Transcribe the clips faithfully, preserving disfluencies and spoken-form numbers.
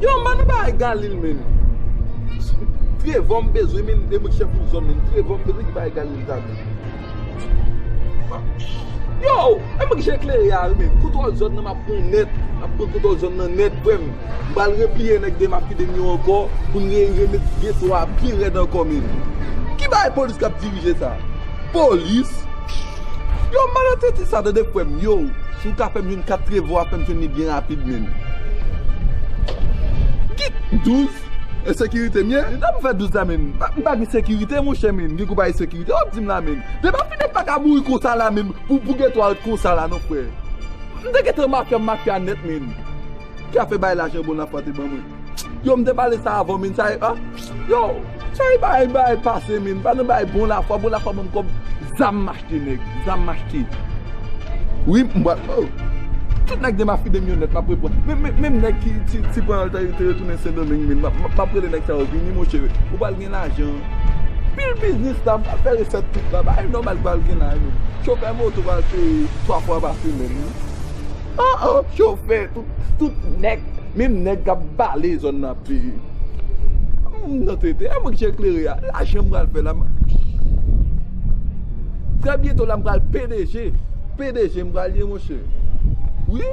Yo, man, nou bagay Galil, men. Trevò m bezwen, men, e mwen ki chèf yon zòn, men. Trevò m bezwen ki bagay Galil sa, men. Yo, e mwen ki chèf klere a, men. Kontwòl zòn nan, m ap pran nèt. M ap pran kontwòl zòn nan nèt, frè m. M pral repliye nèg de Mafidem yo ankò, pou n re-, remèt geto a byen rèd ankò, men. Ki bagay polis k ap dirije sa? Polis? Yo, malonèt sa, tande, frè m, yo. Si w ka fè m jwenn kat Trevò a, fè m jwenn li byen rapid, men. Ki douz? E sekirite m ye? Nan pou fè douz la, men. M pa, m pa gen sekirite, monchè, men. Gen konpayi sekirite w ap di m la, men. Depi Mafidem pa ka mouri konsa la, men. Pou, pou geto a ret konsa la, non, frè. M te gentan mafya, m mafya nèt, men. Ki afè bay lajan bon lafwa te ban mwen. Yo, m te pale sa avan, men, sa e, ah, yo, sa e bay, bay pase, men, pa nan bay bon lafwa, bon lafwa ban m kòb, zam m achte, nèg, zam m achte. Wi, m pral, oh. Tout nèg de Mafidem yo nèt, m ap reprann. Men, men, menm nèg ki ti, ti pran te, te retounen Sendomeng, men, m ap, m ap, m ap rele nèg sa yo, vini, monchè, ou pral gen lajan. Pil biznis la, m pral fè resèt tout la, bagay nòmal pral gen la, men. Chofè moto pral peye twa fwa pa semèn, wi. Oh, oh, chofè, tout, tout nèg, menm nèg k ap bale zòn nan ap peye. M nan tete, a mwen ki chèf klere a, lajan m pral fè la. Trè byento la, m pral P D G. P D G m pral ye, monchè. Wi.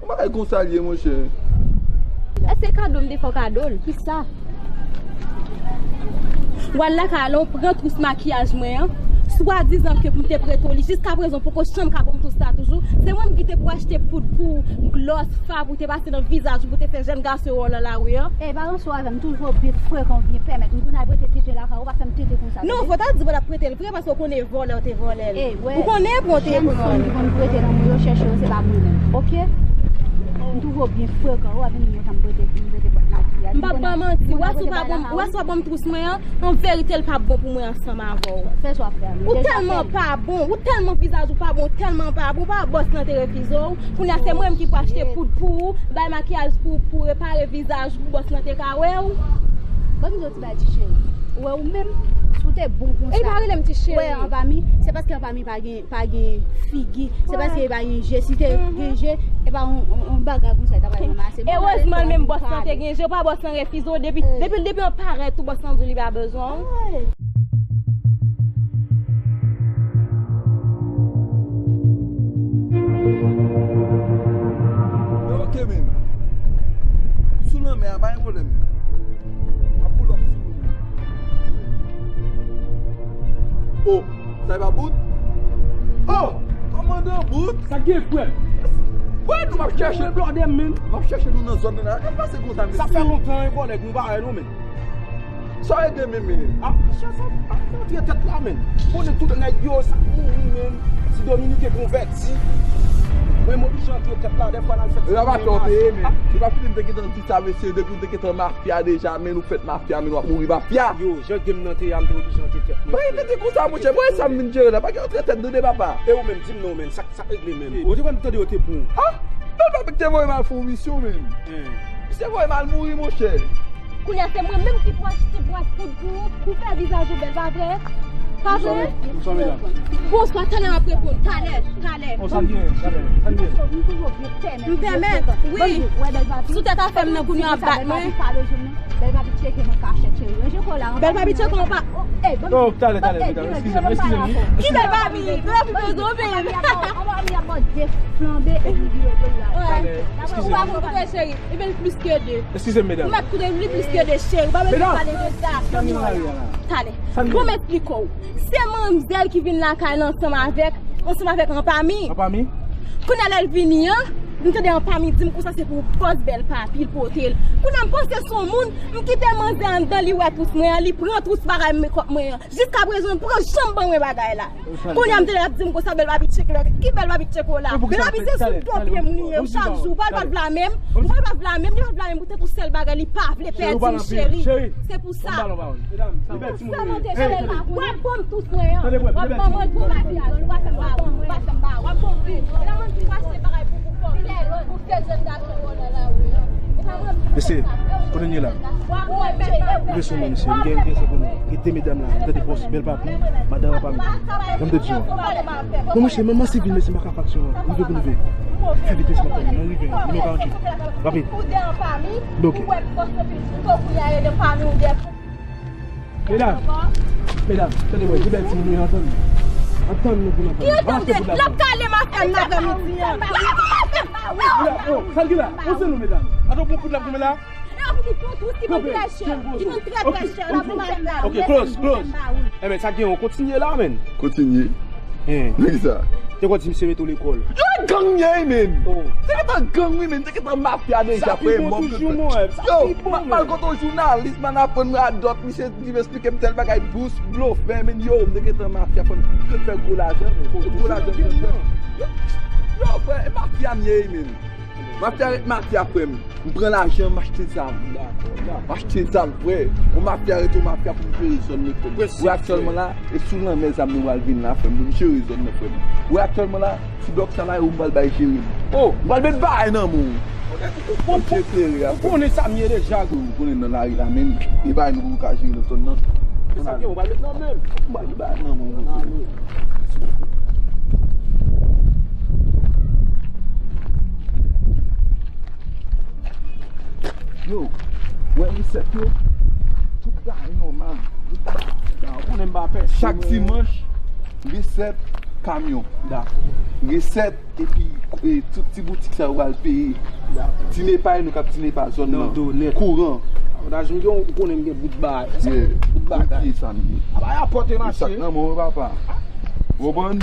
Yon bagay konsa l ye, monchè. Èske kado m te fè w kado l? Kisa? W al lakay Alon, pran twous makiyaj mwen an. Swadizan ke pou m te prete w li, jiskaprezan w poko janm ka ban m twous sa toujou. Se mwen menm ki te pou achte poud pou w, glòs, fab, pou w te pase nan vizaj ou, pou w te fè jèn gason yo wè w nan lari an. E, pa ranse w avè m, toujou byen frekan, byen pèmèt m tounen al prete tete lakay ou, pa fè m tete konsa. Non, fò w ta di w ap prete l vre, paske w konnen vòlè w te vòlè l. Ou konnen pou w te pran l. Jèn fanm ki konn prete nan men yo, chèche yo, se pa mwen menm, oke? M toujou byen frekan, ou avè m, m prete, m prete makiyaj. M p ap ba w manti, w wè si w pa ban m, w wè si w pa ban m twous mwen an, an verite, l p ap bon pou mwen ansanm avè w. Fè sa w ap fè a, men. Ou tèlman pa bon, ou tèlman vizaj ou pa bon, ou tèlman pa bon, pa bòs lan te refize w. Kounye a, se mwen menm ki pou achte poud pou ou, bay makiyaj pou, pou repare vizaj ou, pou bòs lan te ka wè w. Ban m di w ti bagay, ti cheri. Ou wè ou menm, si w te bon konsa. E pa rele m ti cheri. Wè, anpami, se paske anpami pa gen, pa gen figi. Se paske li pa gen je. Si te gen je, e pa yon, yon, yon bagay konsa, li ta pral ranmase. Erezman, menm bòs lan te gen je, ou pa bòs lan refize w, depi, depi, depi an parèt, tou bòs lan di w li pa bezwen w. Yo, oke, men. Sou lanmè a, pa gen pwoblèm. Ap pull up sou ou. Oh, sa e pa bout? Oh, kòmandan bout. Sa gen, frè? Frè, nou m ap chèche. Blòdè, men. M ap chèche nou nan zòn nan la. Sa pase konsa, mesye. Sa fè lontan, wi, kòlèg, nou pa wè nou, men. Sa w ede, men, men. Ah, monchè, sa, ah, sa tire tèt la, men. Konnen tout nèg yo, sa mouri, men. Ti Dominiken konvèti. Mwen, m oblije antre tèt la, dèfwa n al fè ti. E la pa fè w peye, men. Se pa fini m te gentan di sa, mesye, depi w te gentan mafya deja, men, ou fèt mafya, men, w ap mouri mafya. Yo, jan game nan te ye a, m te oblije antre tèt mwen. Mwen, mete konsa, monchè, mwen, sa m vin jere la, pa gen antre tèt, tande, papa. E ou menm, di m non, men, sa, sa regle, men. Ou te kwè m tande yo te pran w? Ah, Bèl Papi ki te voye m al fè yon misyon, men. Misye voye m al mouri, monchè. Kounye a, se mwen menm ki pou achte bwat poud pou ou, pou fè vizaj ou bèl, pa vre? Pa vre? Bonswa, medam. Bonswa, talè m ap reponn, talè, talè. Oh, sa l gen, talè, sa l gen. M pèmèt, wi. Sou tèt afè m nan kounye a ap bat mwen. Bèl Papi tcheke mwen kachèt, cheri. Ranje kò w la. Bèl Papi tcheke mwen pa. Oh, talè, talè, talè. Eskize m, eskize m, wi. Ki Bèl Papi? Bèl Papi bezwen w, baby. Anba mi ap mande flanbe epi vire peyi a. Talè, eskize m. Ou pa konn kote, cheri. Ebyen, li plis ke de. Eskize m, medam. Ou mèt koute, li plis ke de, cheri. Ou pa bezwen pale de sa. Medam, sa n gen nan lari a la? Talè. Bon, m esplike w. Se manzè ki vin lakay la ansanm avèk, ansanm avèk Anpami. Anpami? Kounye a lè l vini an, m tande Anpami di m konsa se pou pòz Bèl Papi l pote l. Kounye a m panse se yon moun, m kite manzè anndan, li wè twous mwen an, li pran twous bagay mekòp mwen an. Jiskaprezan, l poko janm ban mwen bagay la. Kounye a m tande l ap di m konsa, Bèl Papi tcheke lòt. Ki Bèl Papi tcheke w la? Bèl Papi se sou do pye m li ye chak jou. Ou pa vle a menm? Ou pa vle a menm? Li pa vle a menm. Poutèt yon sèl bagay, li pa vle pèdi m, cheri. Se pou sa. Medam, sa bèl timoun yo ye. W ap ban m twous mwen an. W ap ban mwen twous mwen an. W ap ban mwen, w ap ban mwen, w ap ban mwen. W ap ban mwen. E la mwen ki achte bagay pou, pou fè, pou fè jèn gason yo nan lari an. E pa mwen ki fè sa. Mesye, kote n ye la? Ou vle sou mwen, mesye. M gen, m gen sa pou nou. Gen de medam la. M tande bòs Bèl Papi, madanm Anpami. Jan m te di w. Non, mesye, manman sivil, mesye, m pa ka faksyon an. Rive pou rive. Fè vitès, m ap tann ou, mwen rive, nimewo karanntuit. Rapid. Bloke. Medam, medam, tande mwen, gen bèl ti moun, antann nou. Antann nou pou nou antann. Ki antann? L ap kale m ap fè m nan aprèmidi an. Medam, yo, sa l gen la? Yon sèl nou, medam. Atò, bon kout la pou mwen la. Ok, close, close. Enben, sa gen, on kontinye la, menn. Kontinye. Hein. Nan ki sa? Te konn di misye mete w lekòl. Yo, gang ye, menn. Oh. Se gentan gang, wi, menn. Se gentan mafya deja, frè, mò. Yo, m al kote yon jounalis, man, aprann radòt, misye di, m esplike m tèl bagay, bous, blofè, menn. Yo, m te gentan mafya, fò m te fè gwo lajan, menn. Tout gwo lajan, menn. Yo, yo, frè, e mafya m ye, menn. Mafya ret mafya, frè m. M pran lajan, m achte zam. M achte zam, frè. Yon mafya rete yon mafya pou m jere zòn nan, frè m. Ou wè aktyèlman la, e sou lanmè zam nan pral vin la, frè m. Pou m jere zòn nan, frè m. Ou wè aktyèlman la, sou blòk sa la, yo m pral bay jere. Oh, m pral met bagay nan men w. Ou konnen sa m ye deja. Ou konnen nan lari la, menn. E bagay nou pou ka jere nan zòn nan. E sa gen, ou pral met nan men m. M pral met bagay nan men w. Yo, wè resèt yo, tout bagay nòmal. Tout bagay. Ou konnen m pa pè. Chak dimanch, resèt kamyon. Dakò. Resèt, epi, e, tout ti boutik sa yo pral peye. Dakò. Ti nepa, nou k ap ti nepa zòn nan. Nan do nèt. Kouran. Avantaj m gen, ou konnen m gen bout bagay. Yeah. Bout bagay. Ki sa m ye? Apa y ap pote mache. Sak nan men w, papa. Ou konprann?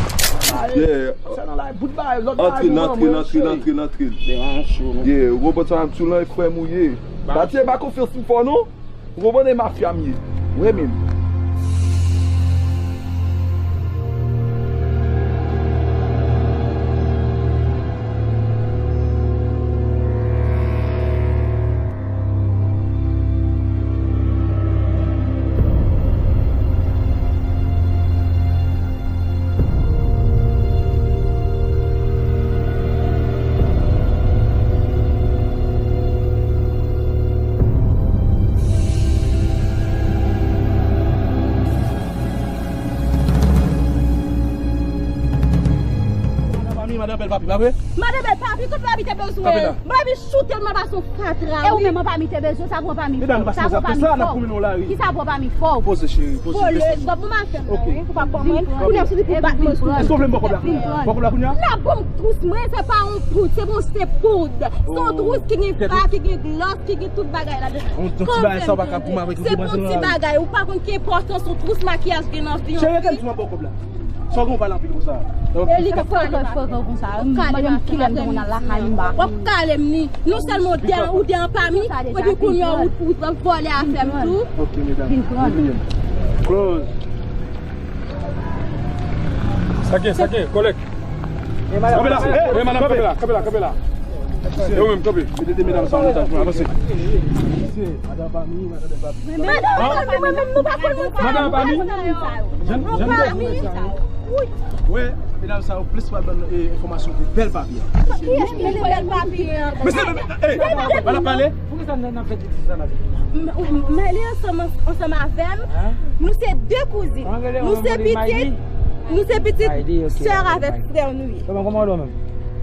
Yeah. Sa nan la, bout bagay, lòt bagay pou mwen, mwen, antre, antre, antre, antre. Devan cho, non. Yeah, ou konprann sa m di w lan, e frè m ou ye. Ba ti e ba konfyans m fò, non. Ou konprann, e mafya m ye. Ou renmen m. Madan Bèl Papi, pa vre? Madan Bèl Papi, kote Papi te bezwen? Papi la. Papi chou tèlman pase yon fatra, wi. E ou menm, Papi te bezwen, sa pran Papi fò. Medam, nou pa sa, sa, n ap koumen nan lari. Kisa pran Papi fò? Poze, cheri, poze. Vòlè, gòp, bon maten, wi. Ou pa ban mwen. Kounye a, sou li pou bat mwen sou. Èske w vle m ba w kòb la? Ba w kòb la kounye a? La, bon, Twous mwen, se pa yon poud, se bon, se poud. Se yon twous ki gen fa, ki gen glòs, ki gen tout bagay ladan. Yon, yon ti bagay sa w pa ka pou m avèk li, se bon ti bagay, ou pa konn ki enpòtans yon twous makiyaj gen nan vi yon fi. Cheri, rete m sou mwen, ba w kòb la. Sa w gen w pale anpil konsa? E li k ap pale frekan konsa. M mande m kilè m te konn al lakay li, m pa konn. W ap kale m ni. Non sèlman ou de, ou de an pa mi, epi kounye a ou, ou t ap vòlè afè m tou. Ok, medam. Vin pran. Close. Sa gen, sa gen, kòlèg. Kanpe la, eh, eh, madanm, kanpe la, kanpe la, kanpe la. E ou menm, kanpe. Mete de medam sa an otaj, mwen, avanse. Mesye, madanm pa mi, madanm pa mi. Madanm pa mi, mwen menm, nou pa konn moun sa yo. Madanm pa mi. Jan, jan nou pa moun sa yo. Wi. Wè, medam sa yo plis pral ban nou, eh, enfòmasyon pou Bèl Papi a. Kiyès ki rele Bèl Papi a? Mesye, eh, pa la pale. Poukisa n ap fè ti sa la? M, m, Meli ansanm, ansanm avè m, nou se de kouzin. Nou se pitit, nou se pitit sè avèk frè nou ye. Kòman, kòman w rele w menm?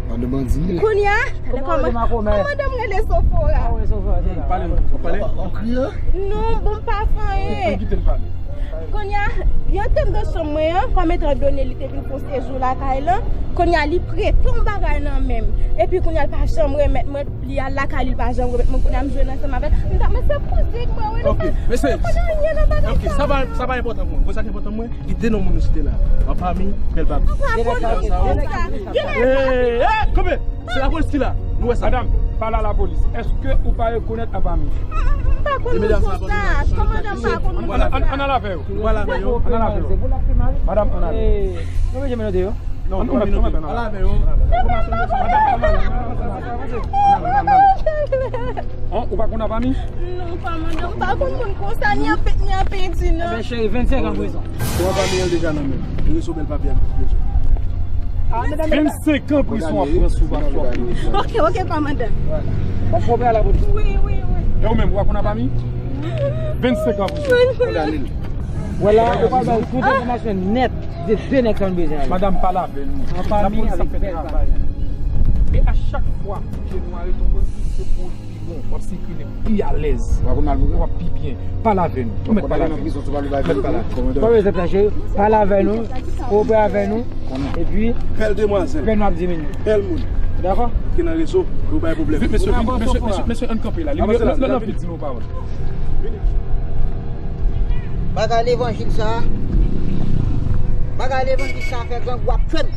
Madan Mandini. Kounye a, kòman, kòman madanm rele Sofora? Pale, pale. W ap kriye? Non, bon, m pa fè anyen. Ann kite l pale. Kounye a, li antre m nan chanm mwen an, kòm etan done li te vin fè yon sejou lakay lan, kounye a li prete yon bagay nan men m. Epi kounye a l pa janm remèt mwen, li al lakay li, li pa janm remèt mwen, kounye a m jwenn ansanm avè l. M ta, men se kouzen mwen, wi, nou pa, nou pa konn anyen nan bagay sa. Ok, sa pa, sa pa enpòtan pou mwen. Mwen sa ki enpòtan pou mwen, ki de non moun nou site la. An pa mi, Bèl Papi. An pa konn moun konsa. Gen lè sa. Eh, eh, kanpe! Se lapolis ki la. Nou wè sa. Madanm, pale a lapolis. Èske ou pa rekonèt an pa mi? M pa konn moun konsa. Kòmandan pa konn moun konsa. Ann, ann, ann al avè yo. Ann al avè yo. Ann al avè yo. Madanm, ann ale. Eh, nou mete men nou deyò. Non, nou mete men nou deyò. Ann al avè yo. Madanm, ann ale. An, ou pa konn an pa mi? Non, kòmandan, m pa konn moun konsa, ni an pe-, ni an penti, non. Ebyen, cheri, vennsenk an prizon. Ou an pa mi an deja nan men m. Li rete sou Bèl Papi a, li bezwen. Vennsenk an prizon w ap pran sou pa sou. Ok, ok, kòmandan. W ap pran la pou. Wi, wi, wi. E ou menm, ou pa konn an pa mi? Vennsenk an prizon. Wi, wi. Vwala, ou pral bay tout enfòmasyon nèt de de nèg sa nou bezwen ale. Madanm, pale avè nou. An pa mi avèk Bèl Papi. E a Wa, jenou a retonbe, se pou ou l pi bon. W ap sikile pi alèz. W ap pi byen. Pale avè nou. Ou mèt pale avè nou. Mèt pale avè nou. Pa bezwen flache. Pale avè nou. Koopere avè nou. Epi, fè l demwazèl. Fè nou ap diminye. Bèl moun. Dakò? Ki nan rezo, nou bay pwoblèm. Mesye, mesye, mesye, mesye, ann kanpe la. Li, lè, lè, lè, di nou pawòl. Bagay levanjil sa a. Bagay levanjil sa a fè grangou ap tchwe m.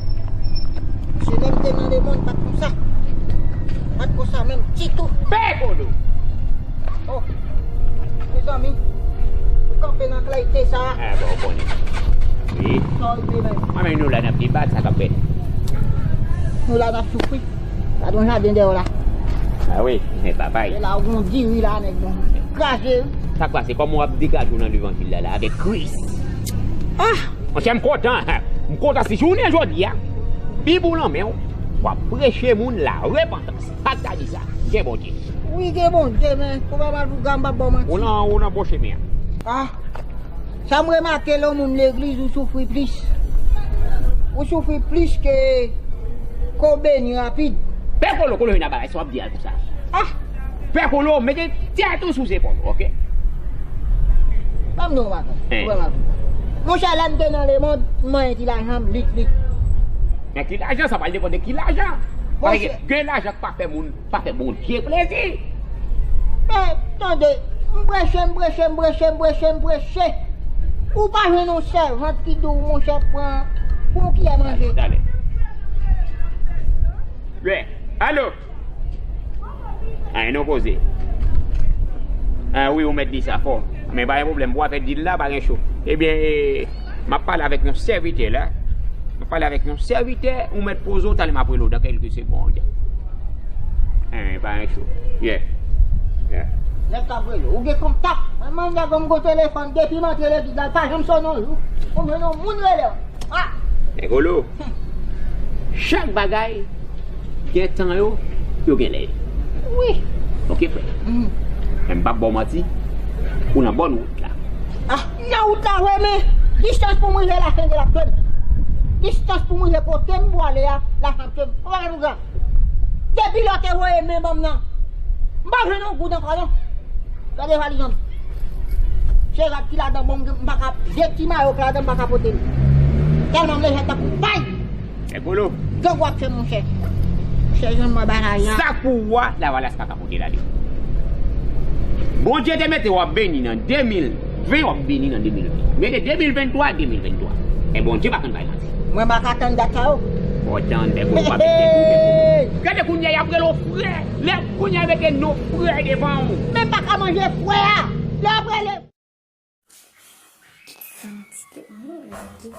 Mesye, lè m te nan lemonn, pa t konsa. Pa t konsa menm ditou. Pekolo! Oh, mezanmi, ou kanpe nan klète sa a. Ah, bon, ou konnen. Wi. Sa w te bay. Ah, men nou la n ap debat, sa k ap fèt. Nou la n ap soufri. Gade yon jaden dèyè w la. Ah wi, men papay. E la, ou gon diri la, nèg, bon. Kraze. Sa k pase? Kòman w ap degaje w nan levanjil la, la, avèk Kris? Ah! Monchè, m kontan. M kontan si jounen jodi a, Bib ou nan men w, w ap preche moun larepantans. Sa k ta di sa? Gen Bondye. Wi, gen Bondye, men fò pa mal pou gam, pa bon manti. Ou nan, ou nan bon chemen an. Ah! Sa m remake, lè w moun legliz, ou soufri plis. Ou soufri plis ke, ke w beni rapid. Pè Kolo, Kolo vin a bagay, sa w ap di a konsa. Ah! Pè Kolo, mete tèt ou sou zepòl ou, oke? Ban m di w yon bagay. Hein. Ou wè m ap di w. Monchè, lè m te nan lemonn, m manyen ti lajan m, lit, lit. Men ki lajan, sa pral depann de ki lajan. Paske gen lajan k pa fè moun, pa fè Bondye plezi. Men, tande, m preche, m preche, m preche, m preche, m preche. Ou pa jwenn yon sèvant ki di w, monchè, pran, pran yon kiyè manje. Talè. Wi. Alo? Anyen nou koze. Ah wi, ou mèt di sa fò. Men pa gen pwoblèm, pou afè dil la, pa gen cho. Ebyen, e, m ap pale avèk yon sèvitè la. M ap pale avèk yon sèvitè, ou mèt poze w, talè m ap rele w dan kèlke segond. Anyen, pa gen cho. Yeah. Yeah. Nèg k ap rele w, ou gen kontak. Mwen, mwen, nèg, m gon telefòn, depi m antre legliz la, l pa janm sonnen yon jou. Ou jwenn yon moun rele w. Ah! Nègolo, chak bagay gen tan yo, yo gen lè yo. Wi. Oke, frè. Mhm. Men m p ap ba w manti, ou nan bòn wout la. Ah, nan wout la, wi, men distans pou m rive la, Senyè l ap tchwe m. Distans pou m rive kote m pou ale a, la, l ap tchwe m. Ou pa konprann? Depi lè w te voye men ban m nan, m pa jwenn yon goud ankò, non. Gade valiz an. Se rad ki ladan, bon, m pa ka, de ti mayo k ladan, m pa ka pote l. Tèlman m lejè tankou pay. Nègolo. Gangou ap fè monchè. Monchè, jan mwen bagay la. Sa k pou ou a, lavalas pa ka pote l ale. Bondye te mete w ap beni nan de mil ven, w ap beni nan de mil ven. Mete de mil venntwa, de mil venntwa. E Bondye pa konn bay manti. Mwen pa ka tann dat sa yo. Bon, tann, nègolo, pa mete tèt ou, nègolo. Gade kounye a, y ap rele w frè. Lè kounye a, mete non frè devan w. Men m pa ka manje frè a. Lè w ap rele. Fanatik yo, mwen rete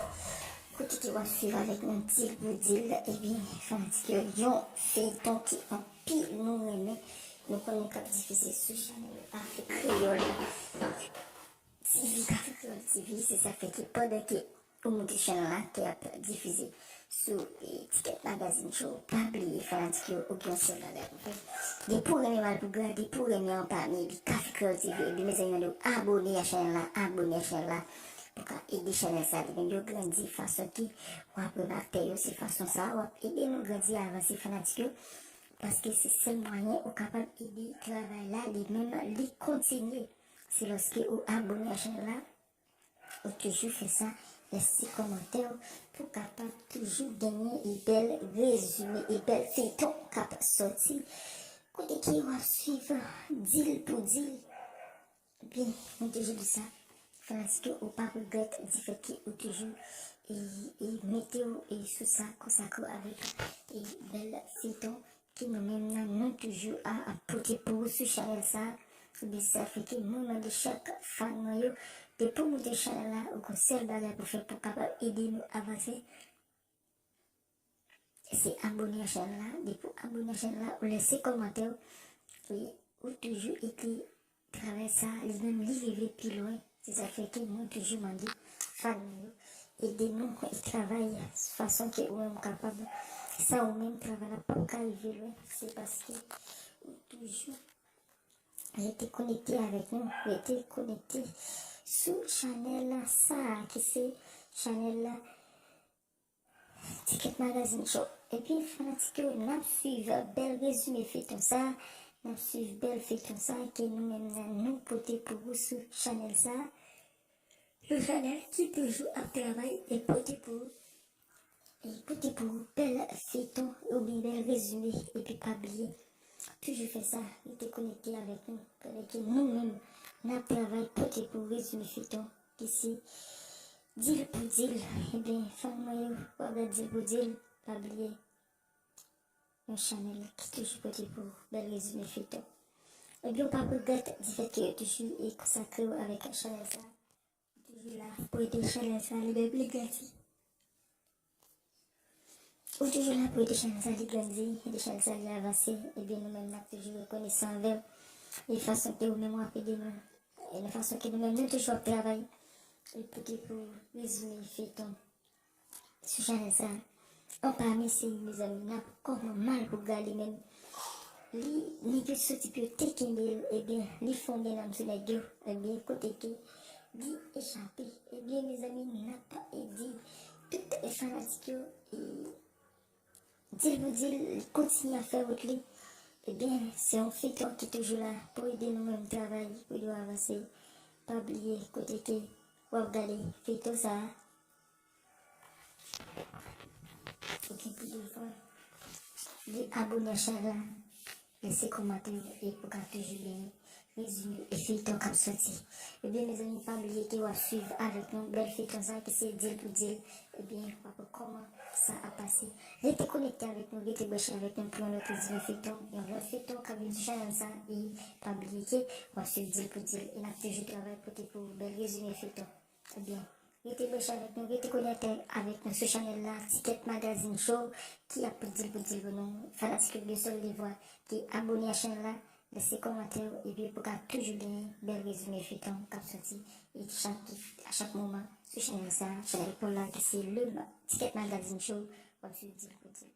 kote ke w ap swiv avèk nou dil pou dil, ebyen, fanatik yo, yon feyton ki anpil nou renmen, nou konnen k ap difize sou chanèl Afrik Kreyòl T V, Afrik Kreyòl T V, se sa k fè ke pandan ke ou moute chanèl la ke ap difize sou, e, Ticket Magazine Show. Pa bliye, fanatik yo, ou gen yon sèl bagay pou fè. Depi w renmen Malpougra, depi w renmen Anpami, epi Kafe Kreyòl T V, epi mezanmi mande w abone a chanèl la, abone a chanèl la, pou ka ede chanèl sa li menm yo grandi fason ke w ap wè m ap fè yo, se fason sa a w ap ede nou grandi, avanse, fanatik yo, paske se sèl mwayen ou kapab ede travay la, li menm, li kontinye. Se lòske ou abone a chanèl la, ou toujou fè sa, lèse kòmantè w pou w kapab toujou genyen e bèl rezime, e bèl feyton k ap sòti. Kote ke w ap swiv dil pou dil. Ebyen, mwen toujou di sa, fanatik yo, ou p ap regrèt difèt ke ou toujou e, e mete w e sou sa, konsakre w avèk e bèl feyton ke nou menm nan nou toujou a, ap pote pou ou sou chanèl sa. Ebyen, sa fè ke mwen mande chak fan mwen yo, depi w moute chanèl la, ou gon sèl bagay pou fè pou kapab ede nou avanse. Se abone a chanèl la. Depi w abone a chanèl la, ou lèse kòmantè w, e ou toujou ede travay sa, li menm li rive pi lwen. Se sa k fè ke mwen toujou mande fan mwen yo, ede nou e travay fason ke ou menm kapab. San ou menm, travay la p ap ka rive lwen. Se paske ou toujou rete konekte avèk nou, rete konekte sou chanèl sa a, ki se chanèl la Ticket Magazine Show. Ebyen, fanatik yo, n ap swiv bèl rezime feyton sa. N ap swiv bèl feyton sa ke nou menm nan nou pote pou ou sou chanèl sa. Yon chanèl ki toujou ap travay e pote pou ou, e pote pou ou bèl feyton oubyen bèl rezime. Epi pa bliye, toujou fè sa, rete konekte avèk nou, paske nou menm, n ap travay pote pou ou rezime feyton ki se Deal pou Deal. Ebyen, fan mwen yo, w ap gade Deal pou Deal, pa bliye, yon chanèl ki toujou pote pou ou bèl rezime feyton. Ebyen, w p ap regrèt difèt ke w toujou e konsakre w avèk chanèl sa. Ou toujou la pou ede chanèl sa li menm li grandi. Ou toujou la pou ede chanèl sa li grandi, ede chanèl sa li avanse. Ebyen, nou menm, n ap toujou rekonesan anvè w. E fason ke ou menm w ap ede nou. E nan fason ke nou menm, nou toujou ap travay. E pote pou rezime feyton sou chanèl sa. Anpami se, mezanmi, n ap kòman mal pou gade menm. Li, nèg yo soti pou yo te kenbe l, ebyen, li fondè nan sou nèg yo, ebyen, kote ke li echape. Ebyen, mezanmi, n ap ede tout fanatik yo, e, Deal pou Deal, li kontinye ap fè wout li. Ebyen, se yon feyton ki toujou la pou ede nou menm travay, pou ede w avanse. Pa bliye, kote ke w ap gade feyton sa a, ou gen pou devwa de abone a chanèl la, lese kòmantè e pou ka toujou genyen rezime e feyton k ap soti. Ebyen, mezanmi, pa bliye ke w ap swiv avèk nou bèl feyton sa ki se Deal pou Deal. Ebyen, w ap wè kòman sa ap pase. Rete konekte avèk nou, rete branche avèk nou pou yon lòt rezime feyton, yon lòt feyton k ap vin sou chanèl sa. E pa bliye ke w ap swiv Deal pou Deal. E n ap toujou travay pote pou ou bèl rezime feyton. Ebyen, rete branche avèk nou, rete konekte avèk nou sou chanèl la, Ticket Magazine Show, ki ap pou Deal pou Deal pou nou. Fanatik yo, gen sèl devwa, ki abone a chanèl la, lese kòmantè w, epi pou ka toujou genyen bèl rezime feyton k ap soti, e chak, a chak moman sou chanèl sa, chanèl pa w la, ki se le ma-, Ticket Magazine Show, w ap swiv Deal pou Deal.